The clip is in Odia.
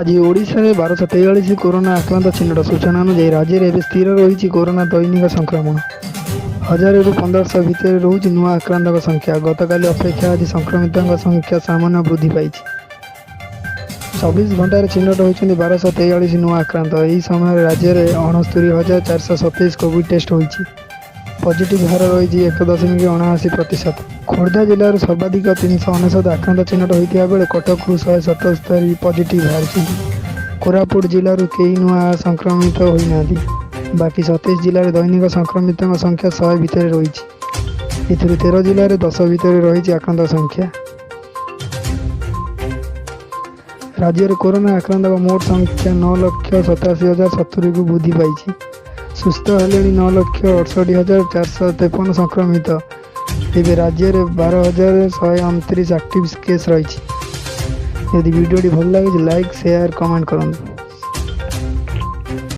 ଆଜି ଓଡ଼ିଶାରେ 1243 କରୋନା ଆକ୍ରାନ୍ତ ଚିହ୍ନଟ। ସୂଚନା ଅନୁଯାୟୀ, ରାଜ୍ୟରେ ଏବେ ସ୍ଥିର ରହିଛି କରୋନା ଦୈନିକ ସଂକ୍ରମଣ। 1000ରୁ 1500 ଭିତରେ ରହୁଛି ନୂଆ ଆକ୍ରାନ୍ତଙ୍କ ସଂଖ୍ୟା। ଗତକାଲି ଅପେକ୍ଷା ଆଜି ସଂକ୍ରମିତଙ୍କ ସଂଖ୍ୟା ସାମାନ୍ୟ ବୃଦ୍ଧି ପାଇଛି। 24 ଘଣ୍ଟାରେ ଚିହ୍ନଟ ହୋଇଛନ୍ତି 1243 ନୂଆ ଆକ୍ରାନ୍ତ। ଏହି ସମୟରେ ରାଜ୍ୟରେ 69,427 କୋଭିଡ୍ ଟେଷ୍ଟ ହୋଇଛି। ପଜିଟିଭ୍ ହାର ରହିଛି 1.79%। ଖୋର୍ଦ୍ଧା ଜିଲ୍ଲାରୁ ସର୍ବାଧିକ 399 ଆକ୍ରାନ୍ତ ଚିହ୍ନଟ ହୋଇଥିବା ବେଳେ କଟକରୁ 177 ପଜିଟିଭ୍ ବାହାରିଛନ୍ତି। କୋରାପୁଟ ଜିଲ୍ଲାରୁ କେହି ନୂଆ ସଂକ୍ରମିତ ହୋଇନାହାନ୍ତି। ବାକି 27 ଜିଲ୍ଲାରେ ଦୈନିକ ସଂକ୍ରମିତଙ୍କ ସଂଖ୍ୟା 100 ଭିତରେ ରହିଛି। ଏଥିରୁ 13 ଜିଲ୍ଲାରେ 10 ଭିତରେ ରହିଛି ଆକ୍ରାନ୍ତ ସଂଖ୍ୟା। ରାଜ୍ୟରେ କରୋନା ଆକ୍ରାନ୍ତଙ୍କ ମୋଟ ସଂଖ୍ୟା 9,87,070କୁ ବୃଦ୍ଧି ପାଇଛି। ସୁସ୍ଥ ହେଲେଣି 9,68,453 ସଂକ୍ରମିତ। ଏବେ ରାଜ୍ୟରେ 12,129 ଆକ୍ଟିଭ୍ କେସ୍ ରହିଛି। ଯଦି ଭିଡ଼ିଓଟି ଭଲ ଲାଗୁଛି, ଲାଇକ୍, ସେୟାର, କମେଣ୍ଟ କରନ୍ତୁ।